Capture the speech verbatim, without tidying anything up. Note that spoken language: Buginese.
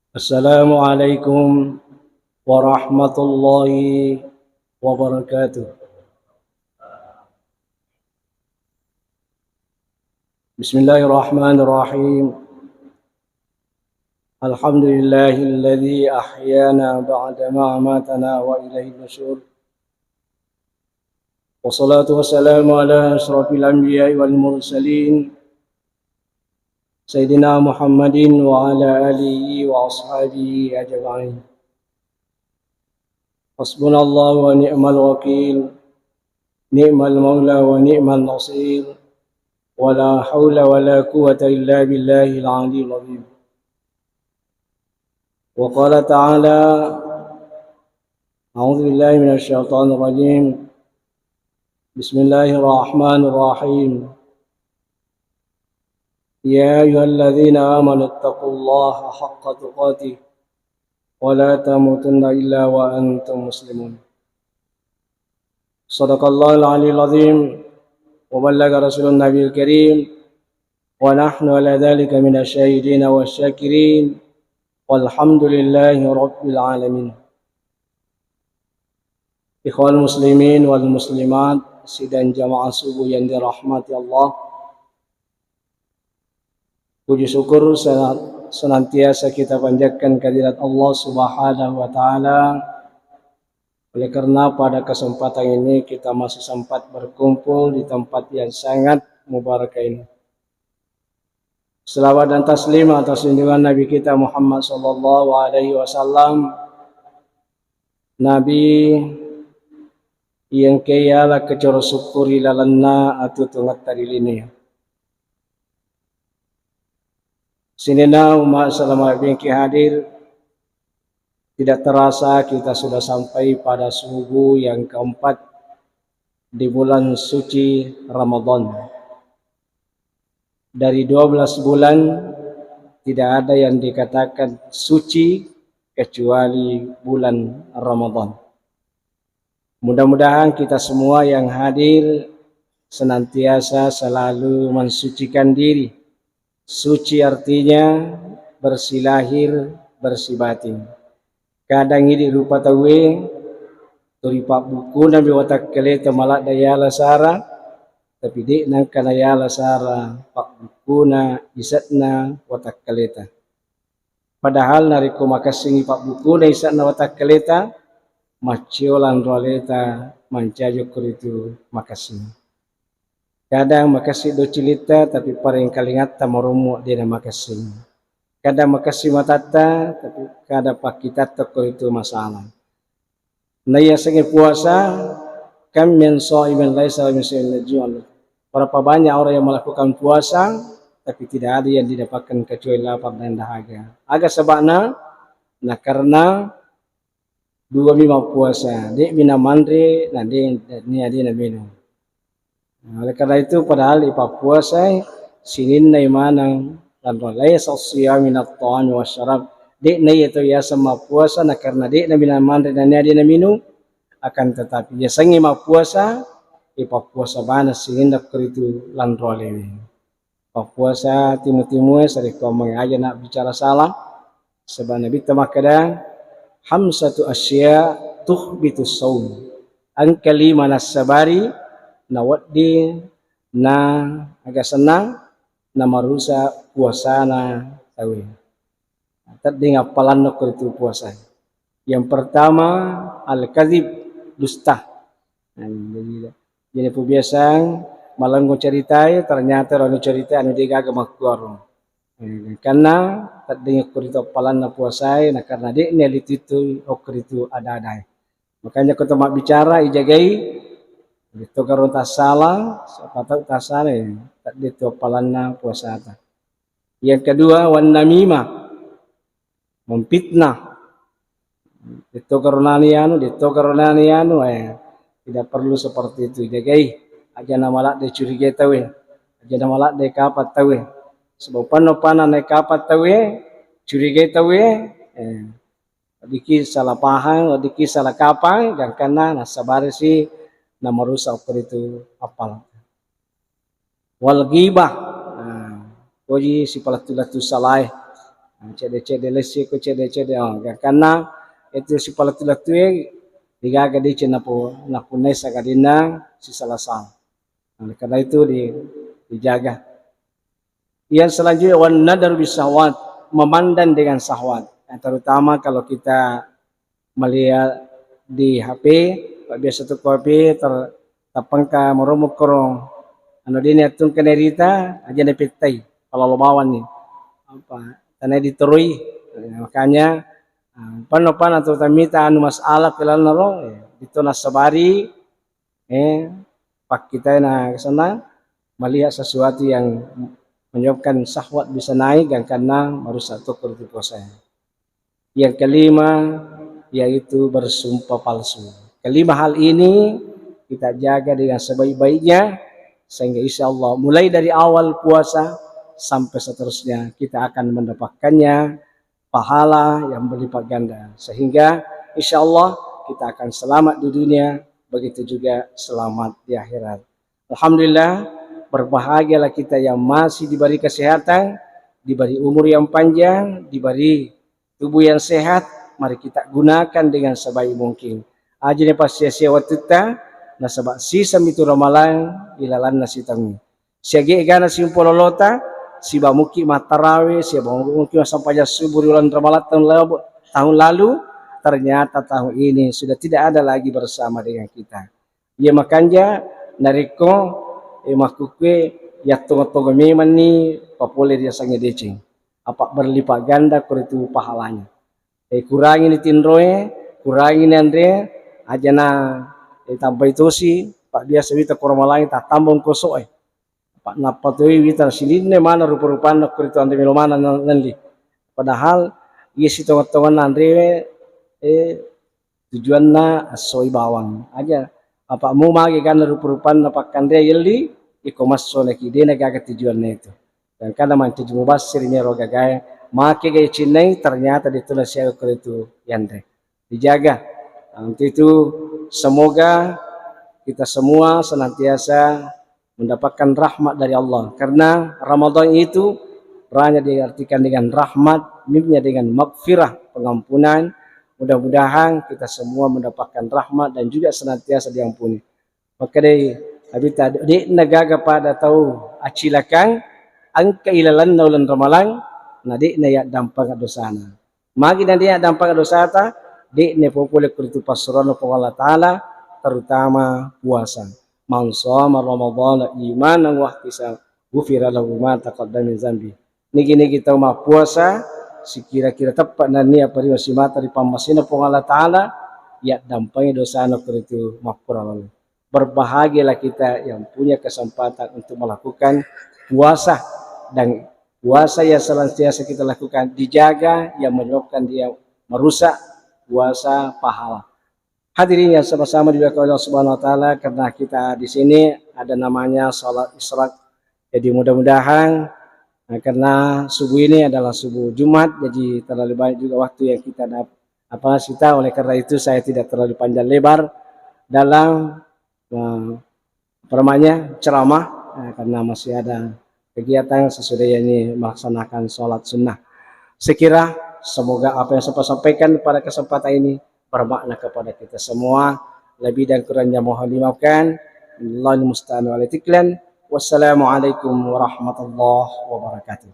Assalamualaikum warahmatullahi wabarakatuh. Bismillahirrahmanirrahim. Alhamdulillahilladzi ahyana ba'da ma amatana wa ilaihin nusyur. Wassalatu wassalamu ala asyrafil anbiya'i wal mursalin, Sayyidina Muhammadin wa ala alihi wa ashabihi ajma'in. Hasbunallahu wa ni'mal wakil, ni'mal maula wa ni'mal nasir, wa la haula wa la quwwata illa billahil aliyyil azim. Wa qala ta'ala, a'udzu billahi minasy syaithanir rajim. Bismillahirrahmanirrahim. Ya ayyuhalladzina amanu taqullaha haqqa tuqatih wa la tamutunna illa wa antum muslimun. Sadaqallahul aliyyil azim wa ballagha rasulun nabiyil karim wa nahnu ala dzalika minasy syahidin wasy syakirin walhamdulillahi rabbil alamin. Ikhwal muslimin wal muslimat, sidang jamaah subuh yang dirahmati Allah. Puji syukur sena-, senantiasa kita panjatkan kehadirat Allah Subhanahu wa Ta'ala. Oleh karena pada kesempatan ini kita masih sempat berkumpul di tempat yang sangat mubarak ini. Selawat dan taslim atas junjungan Nabi kita Muhammad sallallahu alaihi wasallam, Nabi yang keyala kecoro syukuri lalenna atuo tongetta ri linoe. Sininna umat salama bengki hadir, tidak terasa kita sudah sampai pada subuh yang keempat di bulan suci Ramadan. Dari dua belas bulan, tidak ada yang dikatakan suci kecuali bulan Ramadan. Mudah-mudahan kita semua yang hadir senantiasa selalu mensucikan diri. Suci artinya bersih lahir, bersih batin. Kadang idi rupa tauwe, tuli pabbukkuna mi watakkaleta maladde yala sara, tapi de nangka nayala sara pabbukkuna ise'na watakkaleta. Padahal narekko makessingngi pabbukkuna ise'na watakkaleta, maccio lanro aleta mancaji okko ritu makessing. Kadang makessing docilitta, tapi parengkalingatta marommo de namakessing. Kadang makessing matatta, tapi kadang pakkitatta okko ritu masalah. Naiyasengnge puasa, kam min shaimin laisa lahu min siyamihi illa ju'un. Berapa banyak orang yang melakukan puasa, tapi tidak ada yang didapatkan kecuali lapar dan dahaga. Aga sebabna? Nah, karena dua mi mappuasa, de mi namanre, na de, de, de naminung. Nah, oleh karena itu, padahal ipappuasai sininna maneng lanro, laisa siyam minat ta'ami wasyarab. De naiya to yaseng mappuasa na karena de naminang manre nennia de naminung, akan tetapi yasengnge mappuasa, ipappuasa maneng sininna koritu lanro alewe. Pappuasa timu-timue sarekko mangaja na bicara salah, sebab Nabitta makkeda, hamsatu asya tuhbitus saum. Engka lima nassabari nawedding na aga senna namarusa puasana tauwe. Tedding appalanna ko ritu puasa. Yang pertama, al-kadzib, dusta. Nah, jadi, jadi pubiasang malengngo ceritae, ternyata ro anu cerita anu degaga makkuaro. Eh, karena tedding ko ritu appalanna puasae, na karena de'ni alituttui okko ritu ada-adae. Makanya ko to mabbicara, ijagai, detto karo tassala, siapa tahu tassala, ya, tak detto appalanna puasata. Yang kedua, wan namimah, memfitnah. Detto karo nani anu, detto karo nani anu, eh, tidak perlu seperti itu. Jagai, aja na maladde curigai tauwe, aja na maladde kapang tauwe. Sebab panno pana na kapang tauwe, curigai tauwe, eh, Weddikki salah pahang, weddikki salah kapang, gangkanna nassabaresi namarusa okko ritu appalata. Wal ghibah, nah, poji sipalettu-lettu salae. Cedde-cedde lessi ko cedde-cedde, oh, gangkanna itu sipalettu-lettue digaga deceng napu-, napunnai sangadinna sisala-sala. Oleh karena itu di-, dijaga. Yang selanjutnya, wan nadaru bis syahwat, memandang dengan syahwat. Nah, terutama kalau kita melihat di H P, Pak, biasa tu ko H P ter-, tapangka maromo koro, anu, dini attung kena rita aja na pettai, kalau lo bawang ni apa tanah ditoroi. Nah, makanya, ah, panno-panno atau tamita anu masalah kelalna ro, eh, ditona sabari, eh, pakkitai na kesana melihat sesuatu yang menyebabkan syahwat bisa naik, gangkanna merusak toko itu puasanya. Yang kelima, yaitu bersumpah palsu. Kelima hal ini kita jaga dengan sebaik-baiknya, sehingga insya Allah mulai dari awal puasa sampai seterusnya kita akan mendapatkannya pahala yang berlipat ganda. Sehingga insya Allah kita akan selamat di dunia, begitu juga selamat di akhirat. Alhamdulillah, berbahagialah kita yang masih diberi kesehatan, diberi umur yang panjang, diberi tubuh yang sehat. Mari kita gunakan dengan sebaik mungkin. Aja ni passia-sia wattutta, nasaba sisami tu ramalang ilalanna sitaung. Siaga egana simpololota, siba muki mattarawe, siba muki massempajang subuh ri uleng ramalang tahun lalu, tahun lalu, ternyata tahun ini sudah tidak ada lagi bersama dengan kita. Iya makanja narekko, eh, makkukkue yattongo-tongo memanni papole ri asengnge deceng. Apa berlipat ganda koritu pahalanya. Eh, kurangi ni tinroe, kurangi ni anre, aja na, eh, tampai tosi, pa biasa wita ko ramalangi tattamba ongkoso'e. Pa nappa toi wita sininna mana rupa-rupanna koritu anre melo mana na-, nalli. Padahal iya sitongo-tonganna anrewe, eh, tujuanna assoi bawang. Aja apa mu magi ganna rupa-rupanna pakkanre yelli, iko masso laki dena gaga tujuanna itu. Dan karena mancaji mubassir mero gagae, make gai cinnai ternyata dituna siaga koritu yanre. Dijaga. Nah, untuk itu semoga kita semua senantiasa mendapatkan rahmat dari Allah. Karena Ramadan itu banyak diartikan dengan rahmat, mimnya dengan magfirah, pengampunan. Mudah-mudahan kita semua mendapatkan rahmat dan juga senantiasa diampuni. Makkedai Nabitta, de'na gaga pada tau acilakang engka ilalanna uleng ramalang, na de'na yaddampang dosana. Magi na de' yaddampang dosata, de'na popole koritu passuroanna Puang Allah Ta'ala, terutama puasa. Man shoma Ramadhana imanan wahtisaba, ghufira lahu ma taqaddama min dzanbi. Nigi-nigi tau mappuasa, sikira-kira teppe' nennia parima simata ri pammasena Puang Allah Ta'ala, yaddampangi dosana koritu mappura lalu. Berbahagialah kita yang punya kesempatan untuk melakukan puasa, dan puasa yang senantiasa kita lakukan dijaga, yang menyebabkan dia merusak puasa pahala. Hadirin yang sama-sama dimuliakan Allah Subhanahu wa Ta'ala, karena kita di sini ada namanya salat isyraq. Jadi mudah-mudahan, nah, karena subuh ini adalah subuh Jumat, jadi terlalu banyak juga waktu yang kita dap-, apa, sita. Oleh karena itu saya tidak terlalu panjang lebar dalam, eh, apa namanya, ceramah, eh, karena masih ada kegiatan sesudah ini melaksanakan sholat sunnah. Sekira semoga apa yang saya sampaikan pada kesempatan ini bermakna kepada kita semua. Lebih dan kurangnya mohon dimaafkan. Allahul musta'an wa alaihi tiklan. Wassalamualaikum warahmatullahi wabarakatuh.